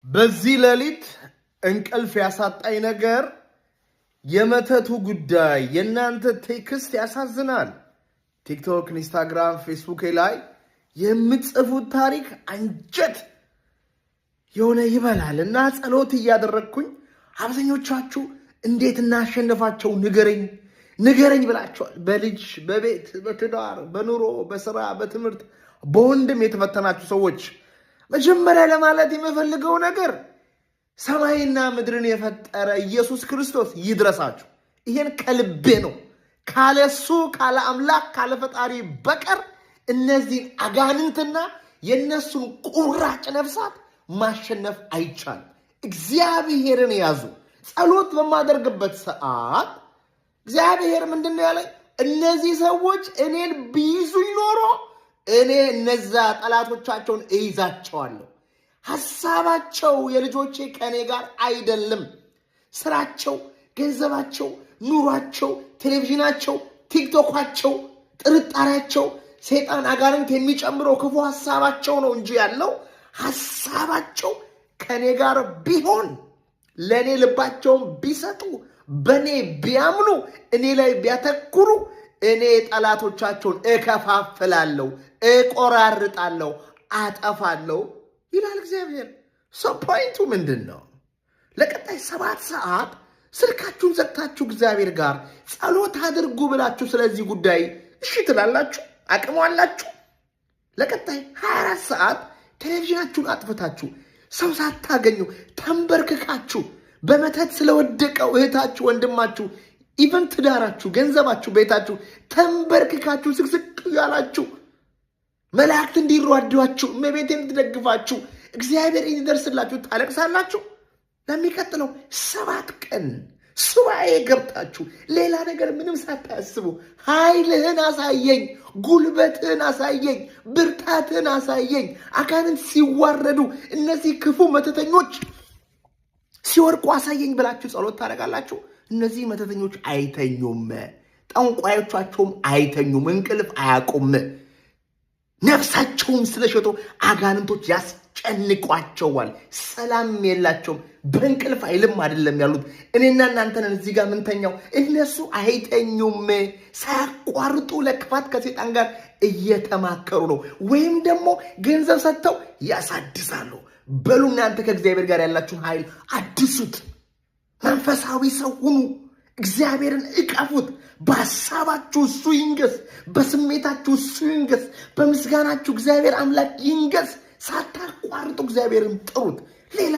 በዚህ ሌሊት እንቅልፍ ያሳጣኝ ነገር የመተቱ ጉዳይ፣ የእናንተ text ያሳዝናል። ቲክቶክ፣ ኢንስታግራም፣ ፌስቡክ ላይ የምትጽፉት ታሪክ አንጀት የሆነ ይበላል እና ጸሎት እያደረግኩኝ አብዛኞቻችሁ እንዴት እናሸንፋቸው ንገረኝ ንገረኝ ብላችኋል። በልጅ፣ በቤት፣ በትዳር፣ በኑሮ፣ በስራ፣ በትምህርት፣ በወንድም የተፈተናችሁ ሰዎች መጀመሪያ ለማለት የምፈልገው ነገር ሰማይና ምድርን የፈጠረ ኢየሱስ ክርስቶስ ይድረሳችሁ። ይሄን ከልቤ ነው። ካለሱ፣ ካለ አምላክ፣ ካለ ፈጣሪ በቀር እነዚህን አጋንንትና የእነሱን ቁራጭ ነፍሳት ማሸነፍ አይቻልም። እግዚአብሔርን ያዙ። ጸሎት በማደርግበት ሰዓት እግዚአብሔር ምንድን ነው ያለኝ? እነዚህ ሰዎች እኔን ቢይዙኝ ኖሮ እኔ እነዛ ጠላቶቻቸውን እይዛቸዋለሁ። ሐሳባቸው የልጆቼ ከእኔ ጋር አይደለም። ስራቸው፣ ገንዘባቸው፣ ኑሯቸው፣ ቴሌቪዥናቸው፣ ቲክቶካቸው፣ ጥርጣሬያቸው፣ ሰይጣን አጋንንት የሚጨምረው ክፉ ሐሳባቸው ነው እንጂ ያለው ሐሳባቸው ከእኔ ጋር ቢሆን፣ ለእኔ ልባቸውን ቢሰጡ፣ በእኔ ቢያምኑ፣ እኔ ላይ ቢያተኩሩ እኔ ጠላቶቻቸውን እከፋፍላለሁ፣ እቆራርጣለሁ፣ አጠፋለሁ ይላል እግዚአብሔር። So point ኡ ምንድን ነው? ለቀጣይ 7 ሰዓት ስልካችሁን ዘግታችሁ እግዚአብሔር ጋር ጸሎት አድርጉ ብላችሁ ስለዚህ ጉዳይ እሺ ትላላችሁ? አቅሙ አላችሁ? ለቀጣይ 24 ሰዓት ቴሌቪዥናችሁን አጥፍታችሁ፣ ሰው ሳታገኙ ተንበርክካችሁ በመተት ስለወደቀው እህታችሁ፣ ወንድማችሁ፣ even ትዳራችሁ፣ ገንዘባችሁ፣ ቤታችሁ ተንበርክካችሁ ስቅስቅ ያላችሁ መላእክት እንዲሯዷችሁ፣ እመቤቴ እንድትደግፋችሁ፣ እግዚአብሔር እንዲደርስላችሁ ታለቅሳላችሁ። ለሚቀጥለው 7 ቀን ሱባኤ ገብታችሁ ሌላ ነገር ምንም ሳታስቡ ኃይልህን አሳየኝ፣ ጉልበትህን አሳየኝ፣ ብርታትህን አሳየኝ፣ አጋንንት ሲዋረዱ፣ እነዚህ ክፉ መተተኞች ሲወድቁ አሳየኝ ብላችሁ ጸሎት ታደርጋላችሁ። እነዚህ መተተኞች አይተኙም፣ ጠንቋዮቻቸውም አይተኙም፣ እንቅልፍ አያውቁም። ነፍሳቸውን ስለሸጡ አጋንንቶች ያስጨንቋቸዋል። ሰላም የላቸውም። በእንቅልፍ አይልም አይደለም ያሉት። እኔና እናንተንን እዚህ ጋር ምንተኛው፣ እነሱ አይተኙም። ሳያቋርጡ ለክፋት ከሴጣን ጋር እየተማከሩ ነው፣ ወይም ደግሞ ገንዘብ ሰጥተው ያሳድሳሉ። በሉ እናንተ ከእግዚአብሔር ጋር ያላችሁን ኃይል አድሱት። መንፈሳዊ ሰው ሁኑ። እግዚአብሔርን እቀፉት። በሀሳባችሁ እሱ ይንገስ፣ በስሜታችሁ እሱ ይንገስ፣ በምስጋናችሁ እግዚአብሔር አምላክ ይንገስ። ሳታቋርጡ እግዚአብሔርን ጥሩት።